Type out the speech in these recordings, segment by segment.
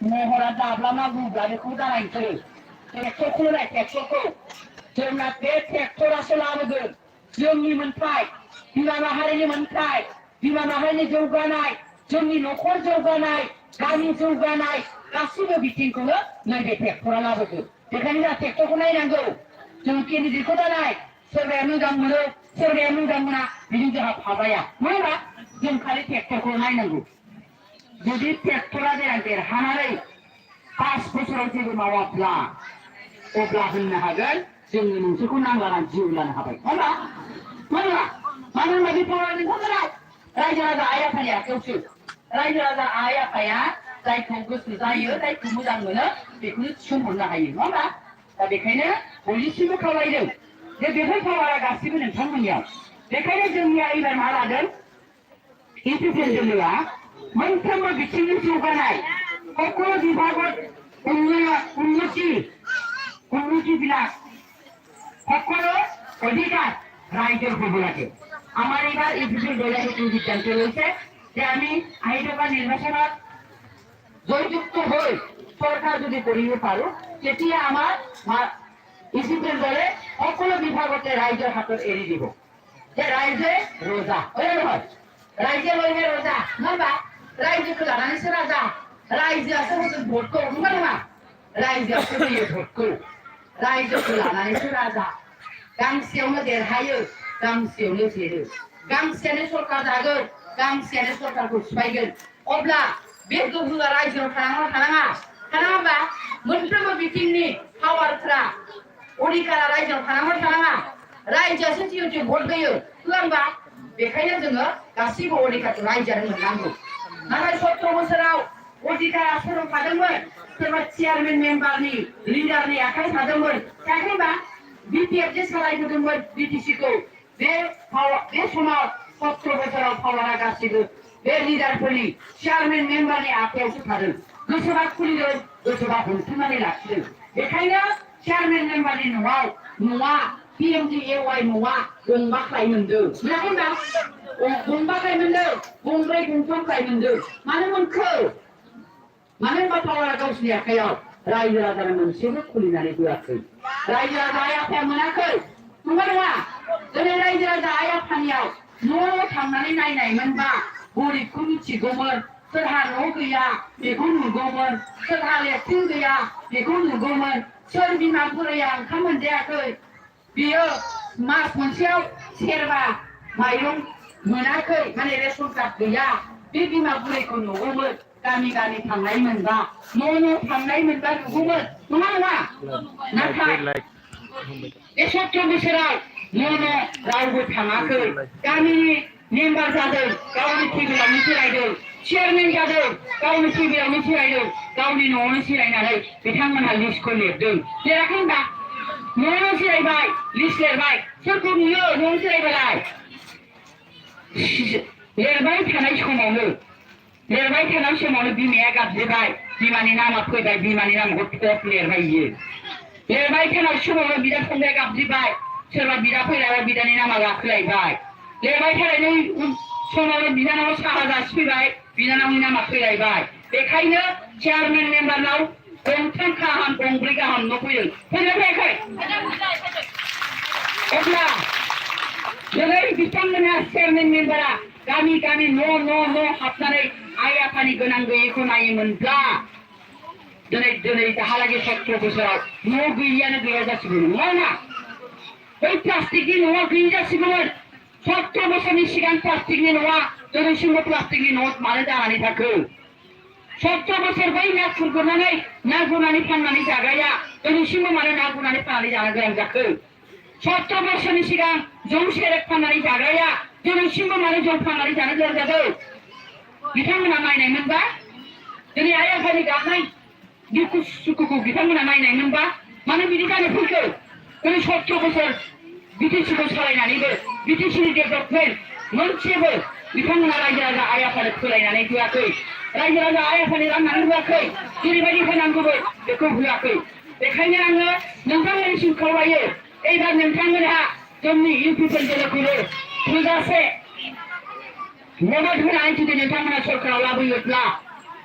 महरा दाब्लामा बुब्ला बेखौ दानायसै ट्रेक्टरखौ होनाय ट्रेक्टरखौ जोंना बे ट्रेक्टरासो लाबोगोन जोंनि मोनथाय बिमा माहारिनि मोनथाय बिमा माहारिनि जौगानाय जोंनि न'खर जौगानाय गामि जौगानाय गासैबो बिथिंखौनो नैबे ट्रेक्टरा लाबोगोन बेखायनो जोंहा ट्रेक्टरखौ नायनांगौ जों केन्डिडेटखौ दानाय सोरबाया मोजां मोनो सोरबाया मोजां मोना बिदि जोंहा फाबाया नङा जों खालि ट्रेक्टरखौ नायनांगौ जुदि ट्रेक्टरा देनां देरहानानै 5 बोसोराव जेबो मावाब्ला अब्ला होननो हागोन जोंनि नोंसोरखौ नांलाना जिउ लानो हाबाय नङा नङा मानो होनबा बे पावारा नोंथांमोना रायजो राजा आइ आफानि आखायावसो रायजो राजा आइ आफाया जायखौ गोसो जायो जायखौ मोजां मोनो बेखौनो थिसनहरनो हायो नङा दा बेखायनो बयनिसिमबो खावलायदों जे बेफोर पावारा गासिबो नोंथांमोननियाव बेखायनो जोंनिया एबार मा लादों इन्टिग्रेल जोलैया मोनफ्रोमबो बिथिंनि जौगानाय সকলো বিভাগত উন্নতি বিলাক সকলো অধিকার রাইজের হব লাগে আমার এবার ইন্টিগ্রেল দলে নতুন সিদ্ধান্ত রয়েছে যে আমি আইনসভা নির্বাচনত জয়যুক্ত হয়ে সরকার যদি করিব পারো তেতিয়া আমার ইন্টিগ্রেল দলে সকলো বিভাগতে রাইজের হাতত এৰি দিব যে রাইজে রোজা হয় নহয় রাইজে লইহে রোজা নবা রাইজেকে লানাनैसो রাজা রাইজोआसो होगोन भटखौ नंगौ नङा रायजोआसो होयो भटखौ रायजोखौ लानानैसो राजा गांसेयावनो देरहायो गांसेयावनो जेरो गांसेयानो सरकार जागोन गांसेयानो सरकारखौ सिफायगोन अब्ला बे गोहोआ रायजोआव थानाङा होमबा मोनफ्रोमबो बिथिंनि पावारफ्रा अधिकारा रायजोआव थानाङा रायजोआसो जिहेतु भट होयो होमबा बेखायनो जोङो गासिबो अधिकारखौ रायजोआनो मोननांगौ नाथाय 17 बोसोराव अधिकारा सोरनाव थादोंमोन सोरबा चेयारमेन मेम्बारनि लिडारनि आखाइ थादोंमोन थाखैबा बिपिएफ जे सालायबोदोंमोन बिटिसिखौ बे समाव 17 बोसोराव पावारा गासिबो बे लिडारफोरनि चेयारमेन मेम्बारनि आखायावसो थादों गोसोबा खुलिदों गोसोबा हमथुमनानै लाखिदों बेखायनो चेयारमेन मेम्बारनि न'आ PMDAY न'आ गंबा खाय मोनदों नङा गंबा खाय मोनदों गंब्रै गंथाम खाय मोनदों मानो मोनखो मानो होनबा पावारा गावसिनि आखायाव रायजो राजानो मोनसेबो खुलिनानै होआखै रायजो राजा आइ आफाया मोनाखै नंगौ नङा दिनै रायजो राजा आइ आफानियाव न' थांनानै नायनायमोनबा गरिबखौ मिथिगौमोन सोरहा न' गैया बेखौ नुगौमोन सोरहा लेट्रिन गैया बेखौ नुगौमोन सोर बिमा बुरैया ओंखाम मोनजायाखै बियो मास मोनसेयाव सेरबा माइरं मोनाखै माने रेशन कार्ड गैया बे बिमा बुरैखौ नुगौमोन गामि गामि थांनाय मोनबा न' थांनाय मोनबा नुगौमोन नङा नाथाय बे 17 बोसोराव न' रावबो थाङाखै गामिनि मेम्बार जादों गावनि टिभियावनो जिरायदों चेयारमेन जादों गावनि टिभियावनो जिरायदों गावनि न'आवनो जिरायनानै बिथांमोनहा लिस्टखौ लिरदों लिराखै होनबा न'आवनो जिरायबाय लिस्ट लिरबाय सोरखौ नुयो न'आव जिरायबालाय लिरबाय थानाय समावनो बिमाया गाबज्रिबाय बिमानि नामा फैबाय बिमानि नामखौ थप लिरबाय बियो लिरबाय थानाय समावनो बिदा फंबाया गाबज्रिबाय सोरबा बिदा फैलायबाय बिदानि नामा गाखोलायबाय लिरबाय थानायनि समावनो बिनानाव साहा जासिफैबाय बिनानावनि नामा फैलायबाय बेखायनो चेयारमेन मेम्बारनाव गंथाम गाहाम गंब्रै गाहाम न' फैदों फैयाखै अब्ला दिनै बिथांमोना चेयारमेन मेम्बारा गामि गामि न' हाबनानै आइ आफानि गोनां गैयैखौ नायोमोनब्ला दिनै दाहालागै 17 बोसोराव न' गैयियानो गैया जासिगौमोन नङा बै प्लास्टिकनि न'आ गैयि जासिगौमोन 17 बोसोरनि सिगां प्लास्टिकनि न'आ दिनैसिमबो प्लास्टिकनि न' मानो जानानै थाखो 17 बोसोर बै ना गुरनानै ना गुरनानै फाननानै जाग्राया दिनैसिमबो मानो ना गुरनानै फाननानै जानो गोनां जाखो 17 बोसोरनि सिगां जौ सेरेब फाननानै जाग्राया दिनैसिमबो मानो जौ फाननानै जानो गोनां जादों बिथांमोना नायनायमोनबा दिनै आइ आफानि गाबनाय दुखु सुखुखौ बिथांमोना नायनायमोनबा मानो बिदि जानो फैखो दिनै 17 बोसोर बिटिसिखौ सालायनानैबो बिटिसिनि डेभेलपमेन्ट मोनसेबो बिथांमोना रायजो राजा आइ आफानो खोलायनानै होआखै रायजो राजा आइ आफानि राननानै होआखै जेरैबायदि होनांगौमोन बेखौ होआखै बेखायनो आङो नोंथांमोननिसिम खावलायो एबार नोंथांमोनहा जोंनि इउपिपिएल दोलोखौनो थोजासे मदद होनानै जुदि नोंथांमोना सरकाराव लाबोयोब्ला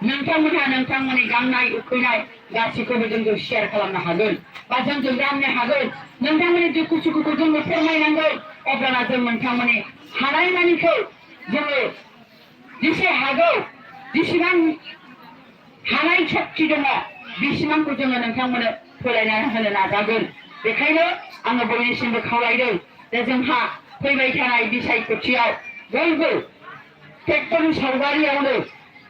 नोंथांमोनहा नोंथांमोननि गांनाय उखैनाय गासैखौबो जोंजों शेयार खालामनो हागोन बा जोंजों राननो हागोन नोंथांमोननि दुखु सुखुखौ जोंनो फोरमायनांगौ अब्लाना जों नोंथांमोननि हानायमानिखौ जोङो जेसे हागौ जेसेबां हानाय शक्ति दङ बेसेबांखौ जोङो नोंथांमोननो फोलायनानै होनो नाजागोन बेखायनो आङो बयनिसिमबो खावलायदों जे जोंहा फैबाय थानाय बिसायख'थियाव बयबो ट्रेक्टरनि सावगारियावनो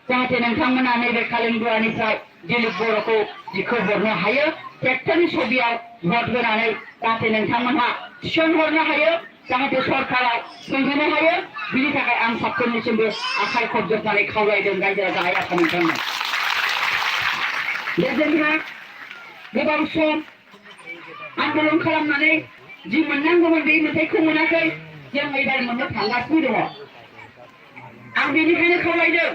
जाहाथे नोंथांमोना नैबे कालिंगुरानिफ्राय दिलीप बर'खौ जिखौ हरनो हायो ट्रेक्टरनि छबियाव भट होनानै जाहाथे नोंथांमोनहा थिसनहरनो हायो जाहाथे सरकाराव फैहोनो हायो बिनि थाखाय आं साफ्रोमनिसिमबो आखाइ खबजबनानै खावलायदों रायजो राजा आइ आफा नोंथांमोन बे जोंहा गोबां सम आन्दलन खालामनानै जि मोननांगौमोन बे मोनथायखौ मोनाखै जों एबार मोननो थांगासिनो दङ आं बेनिखायनो खावलायदों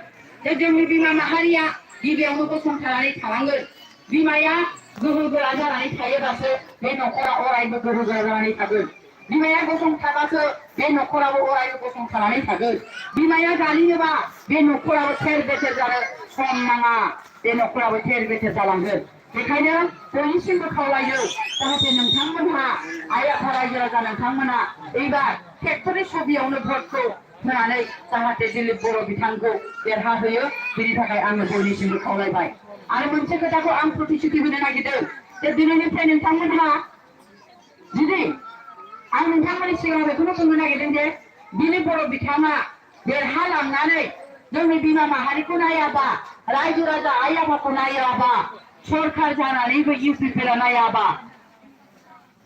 जे जोंनि बिमा माहारिया गिबियावनो गसंथानानै थानांगोन बिमाया गोहो गोरा जानानै थायोबासो बे न'खरा अरायबो गोहो गोरा जानानै थागोन बिमाया गसंथाबासो बे न'खराबो अरायबो गसंथानानै थागोन बिमाया गालियोबा बे न'खराबो थेर बेथेर जानो सम नाङा बे न'खराबो थेर बेथेर जालांगोन बेखायनो बयनिसिमबो खावलायदों जाहाथे नोंथांमोनहा आइ आफा रायजो राजा नोंथांमोना एबार ट्रेक्टरनि छबियावनो भटखौ होनानै जाहाथे दिलीप बर' बिथांखौ देरहाहोयो बिनि थाखाय आङो बयनिसिमबो खावलायबाय आरो मोनसे खोथाखौ आं प्रतिश्रुति होनो नागिरदों जे दिनैनिफ्राय नोंथांमोनहा जुदि आं नोंथांमोननि सिगाङाव बेखौनो बुंनो नागिरदों जे दिलीप बर' बिथाङा देरहालांनानै जोंनि बिमा माहारिखौ नायाबा रायजो राजा आइ आफाखौ नायाबा सरकार जानानैबो इउपिपिएलआ नायाबा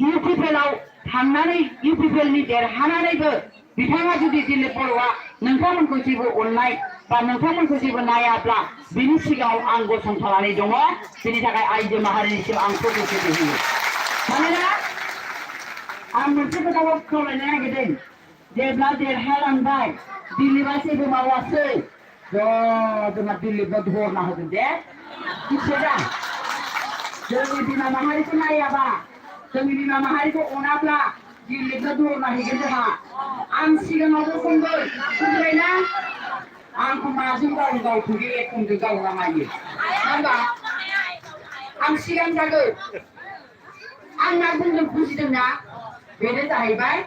इउपिपिएलआव थांनानै इउपिपिएलनि देरहानानैबो बिथाङा जुदि दिलीप बर'आ नोंथांमोनखौ जेबो अननाय बा नोंथांमोनखौ जेबो नायाब्ला बिनि सिगाङाव आं गसंथानानै दङ बिनि थाखाय आइजो माहारिनिसिम आं प्रतिश्रुति होयो मानोना आं मोनसे खोथाखौ खावलायनो नागिरदों जेब्ला देरहालांबाय दिलीपआ जेबो मावासै जोंहा दिलीपनो धरना होगोन दे मिथिबायदा जोंनि बिमा माहारिखौ नायाबा जोंनि बिमा माहारिखौ अनाब्ला दिलीपनो धरना हैगोन जोंहा आं सिगाङाव गसंगोन बुजिबायना आंखौ माजों गावथो बे एखमजों गावना मायो होनबा आं सिगां जागोन आंना बुंदों बुजिदोंना बेनो जाहैबाय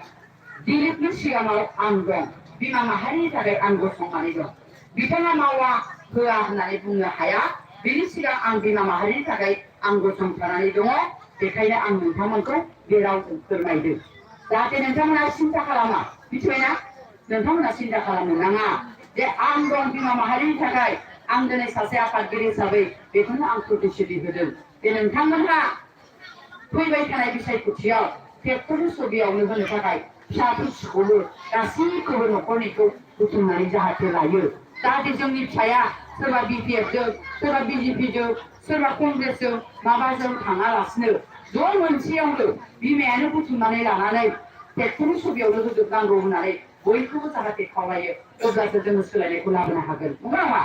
दिलीपनि सिगाङाव आं दं बिमा माहारिनि थाखाय आं गसंनानै दं बिथाङा मावा होआ होननानै बुंनो हाया बिनि सिगां आं बिमा माहारिनि थाखाय आं गसंथानानै दङ बेखायनो आं नोंथांमोनखौ बे रावजों फोरमायदों जाहाथे नोंथांमोना सिन्था खालामा मिथिबायना नोंथांमोना सिन्था खालामनो नाङा जे आं दं बिमा माहारिनि थाखाय आं दिनै सासे आफादगिरि हिसाबै बेखौनो आं प्रतिश्रुति होदों जे नोंथांमोनहा फैबाय थानाय बिसायख'थियाव ट्रेक्टरनि छबियावनो होनो थाखाय फिसाफोरखौबो गासैखौबो न'खरनिखौ बुथुमनानै जाहाथे लायो जाहाथे जोंनि फिसाया सोरबा बिपिएफजों सोरबा बिजेपिजों सोरबा कंग्रेसजों माबाजों थाङालासिनो ज' मोनसेयावनो बिमायानो बुथुमनानै लानानै ट्रेक्टरनि छबियावनो होजोबनांगौ होननानै बयखौबो जाहाथे खावलायो अब्लासो जोङो सोलायनायखौ लाबोनो हागोन नंगौ नामा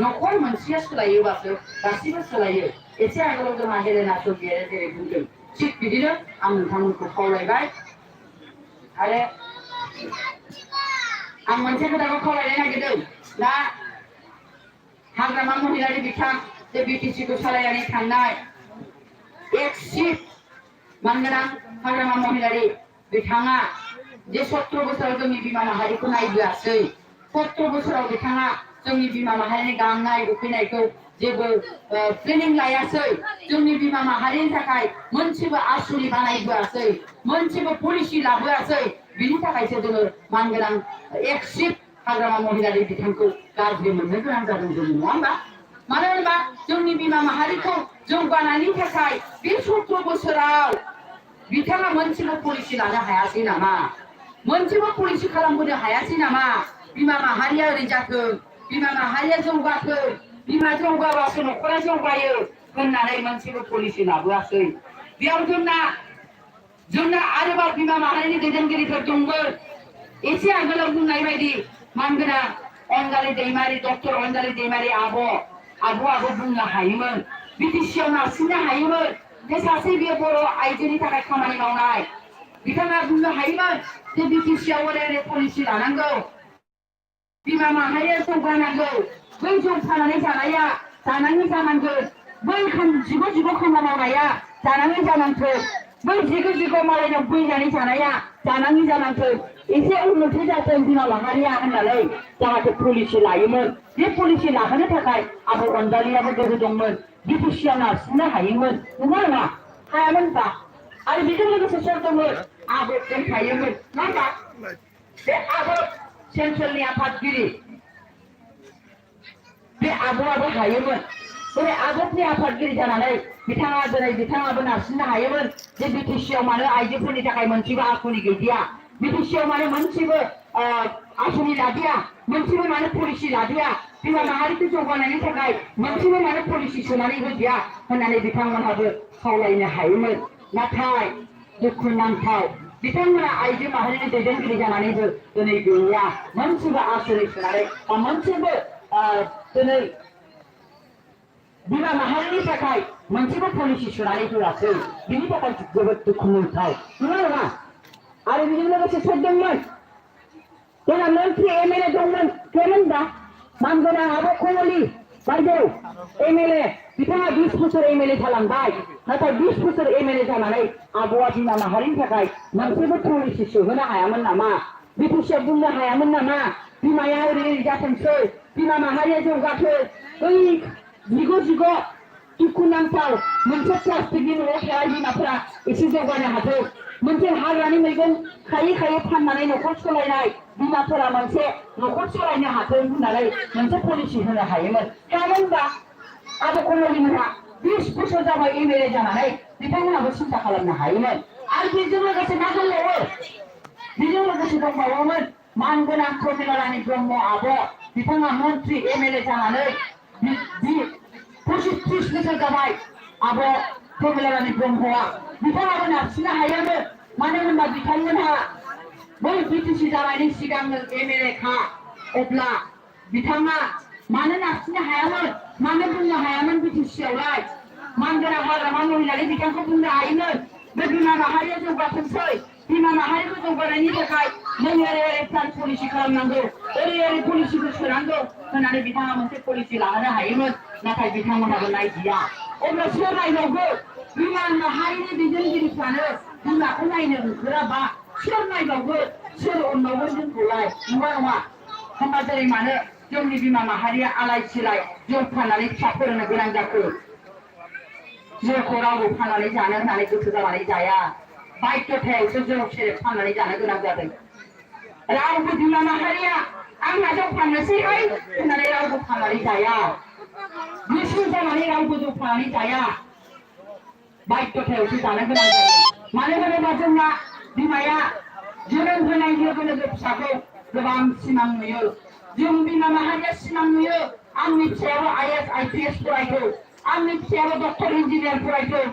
न'खर मोनसेया सोलायोबासो गासैबो सोलायो एसे आगोलाव जोंहा हेलेना चौधुरीया जेरै बुंदों थिग बिदिनो आं नोंथांमोनखौ खावलायबाय आरो आं मोनसे खोथाखौ खावलायनो नागिरदों दा हाग्रामा महिलारि बिथां जे बिटिसिखौ सालायनानै थांनाय एक्सिट मानगोनां हाग्रामा महिलारि बिथाङा जे 17 बोसोराव जोंनि बिमा माहारिखौ नायबोआसै 17 बोसोराव बिथाङा जोंनि बिमा माहारिनि गांनाय उखैनायखौ जेबो प्लेनिं लायासै जोंनि बिमा माहारिनि थाखाय मोनसेबो आसुनि बानायबोआसै मोनसेबो पलिसि लाबोआसै बिनि थाखायसो जोङो मानगोनां एक्सिट हाग्रामा महिलारि बिथांखौ गाज्रि मोननो गोनां जादों जों नङा होमबा मानो होनबा जोंनि बिमा माहारिखौ जौगानायनि थाखाय बे 17 बोसोराव बिथाङा मोनसेबो पलिसि लानो हायासै नामा मोनसेबो पलिसि खालामबोनो हायासै नामा बिमा माहारिया ओरै जाथों बिमा माहारिया जौगाथों बिमा जौगाबासो न'खरा जौगायो होननानै मोनसेबो पलिसि लाबोआसै बेयाव जोंना आरोबाव बिमा माहारिनि दैदेनगिरिफोर दंमोन एसे आगोलाव बुंनाय बायदि मानगोनां अनजालि दैमारि डक्टर अनजालि दैमारि आब'आबो बुंनो हायोमोन बिटिसिआव नारसिननो हायोमोन जे सासे बियो बर' आइजोनि थाखाय खामानि मावनाय बिथाङा बुंनो हायोमोन जे बिटिसिआव ओरै पलिसि लानांगौ बिमा माहारिया जौगानांगौ बै जौ फाननानै जानाया जानाङै जानांगोन बै जिग' खामानि मावनाया जानाङै जानांथों बै जिग' मालायनाव बैनानै जानाया जानाङै जानांथों एसे उन्नति जाथों बिमा माहारिया होननानै जाहाथे पलिसि लायोमोन बे पलिसि लाहोनो थाखाय आब' अनजालियाबो गोहो दंमोन बिटिसिआव नारसिननो हायोमोन नङा नङा हायामोनबा आरो बेजों लोगोसे सोर दंमोन आब' दंखायोमोन नङा होमबा बे आब' सेन्ट्रेलनि आफादगिरि बे आब'आबो हायोमोन बे आब'नि आफादगिरि जानानै बिथाङाबो नारसिननो हायोमोन जे बिटिसिआव मानो आइजोफोरनि थाखाय मोनसेबो आसनि गैदिया बिटिसिआव मानो मोनसेबो आसनि लादिया मोनसेबो मानो पलिसि लादिया बिमा माहारिखौ जौगानायनि थाखाय मोनसेबो मानो पलिसि सोनानै होदिया होननानै बिथांमोनहाबो खावलायनो हायोमोन नाथाय दुखु नांथाव बिथांमोना आइजो माहारिनि दैदेनगिरि जानानैबो दिनै गैया मोनसेबो आसनि सोनानै बा मोनसेबो दिनै बिमा माहारिनि थाखाय मोनसेबो पलिसि सोनानै होआसै बिनि थाखाय जोबोद दुखु नांथाव नङा नङा आरो बेजों लोगोसे सोर दंमोन जोंहा मन्त्रि एमएलए दंमोन सोरमोन दा मानगोनां आब' कमलि बायदेव एमएलए बिथाङा 20 बोसोर एमएलए जालांबाय नाथाय 20 बोसोर एमएलए जानानै आब'आ बिमा माहारिनि थाखाय मोनसेबो पलिसि सोहोनो हायामोन नामा बिटिसिआव बुंनो हायामोन नामा बिमाया ओरै जाथोंसै बिमा माहारिया जौगाथों बै जिग' दुखु नांथाव मोनसे प्लास्टिकनि न'आव थानाय बिमाफोरा एसे जौगानो हाथों मोनसे हाग्रानि मैगं खायै फाननानै न'खर सालायनाय बिमाफोरा मोनसे न'खर सालायनो हाथों होननानै मोनसे पलिसि होनो हायोमोन होनबा आब' कमलिमोनहा 20 बोसोर जाबाय एमएलए जानानै बिथांमोनाबो सिन्था खालामनो हायोमोन आरो बेजों लोगोसे मा दंबावो बेजों लोगोसे दंबावोमोन मानगोनां प्रमिला रानी ब्रह्म आब' बिथाङा मन्त्रि एमएलए जानानै 25-30 बोसोर जाबाय आब' प्रमिला रानी ब्रह्मआ बिथाङाबो नारसिननो हायोमोन मानो होनबा बिथांमोनहा बै बिटिसि जानायनि सिगांनो एमएलए खा अब्ला बिथाङा मानो नारसिननो हायामोन मानो बुंनो हायामोन बिटिसिआवलाय मानगोनां हाग्रामा महिलारि बिथांखौ बुंनो हायोमोन बे बिमा माहारिया जौगाथोंसै बिमा माहारिखौ जौगानायनि थाखाय नों ओरै प्लान पलिसि खालामनांगौ ओरै पलिसिखौ सोनांगौ होननानै बिथाङा मोनसे पलिसि लाहोनो हायोमोन नाथाय बिथांमोनहाबो नायदिया अब्ला सोर नायबावगौ बिमा माहारिनि दैदेनगिरिफ्रानो बिमाखौ नायनो ओंखाराबा सोर नायबावगोन सोर अनबावगोन जोंखौलाय नङा नङा होमबा जेरै मानो जोंनि बिमा माहारिया आलाय सिलाय जौ फाननानै फिसा फोरोंनो गोनां जाखो जौखौ रावबो फाननानै जानो होननानै गोसो जानानै जाया बायद्ध'थायावसो जौ सेरेब फाननानै जानो गोनां जादों रावबो बिमा माहारिया आंहा जौ फाननोसैहाय होननानै रावबो फाननानै जाया गोसो जानानै रावबो जौ फाननानै जाया बायद्ध'थायावसो जानो गोनां जायो मानो होनोबा जोंना बिमाया जोनोम होनाय लोगो लोगो फिसाखौ गोबां सिमां नुयो जों बिमा माहारिया सिमां नुयो आंनि फिसायाबो आइएस आइपिएस फरायथों आंनि फिसायाबो डक्टर इन्जिनियार फरायथों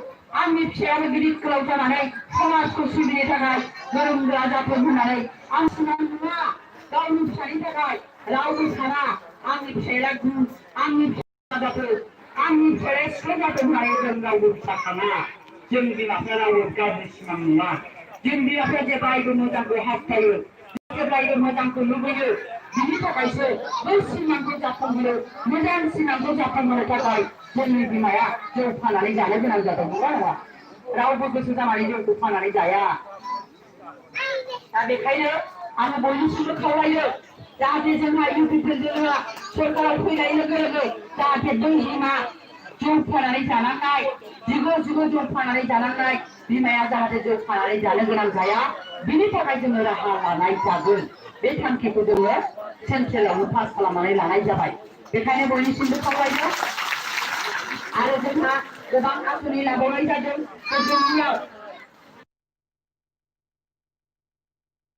आंनि फिसायाबो गिदिर गोलाव जानानै समाजखौ सिबिनो थाखाय गोरों गोरा जाथों होननानै आं सिमां नुवा गावनि फिसानि थाखाय रावबो साना आंनि फिसाया आंनि फिसाया जाथों आंनि फिसाया सिख्ला जाथों होननानै जों रावबो फिसा खाना जों बिमाफ्रा रावबो गाज्रि सिमां नुवा जों बिमाफ्रा जेब्लायबो मोजांखौ हास्थायो जेब्लायबो मोजांखौ लुबैयो बिनि थाखायसो बै सिमांखौ जाफुंहोनो मोजां सिमांखौ जाफुंहोनो थाखाय जोंनि बिमाया जौ फाननानै जानो गोनां जादों नङा नङा रावबो गोसो जानानै जौखौ फाननानै जाया दा बेखायनो आङो बयनिसिमबो खावलायो जाहाथे जोंहा इउपिपिएलआ सरकाराव फैनाय लोगो लोगो जाहाथे बै बिमा जौ फाननानै जानांनाय जिग' जौ फाननानै जानांनाय बिमाया जाहाथे जौ फाननानै जानो गोनां जाया बिनि थाखाय जोङो राहा लानाय जागोन बे थांखिखौ जोङो सेन्ट्रेलावनो पास खालामनानै लानाय जाबाय बेखायनो बयनिसिमबो खावलायो आरो जोंहा गोबां आसनि लाबावनाय जादों जोंनियाव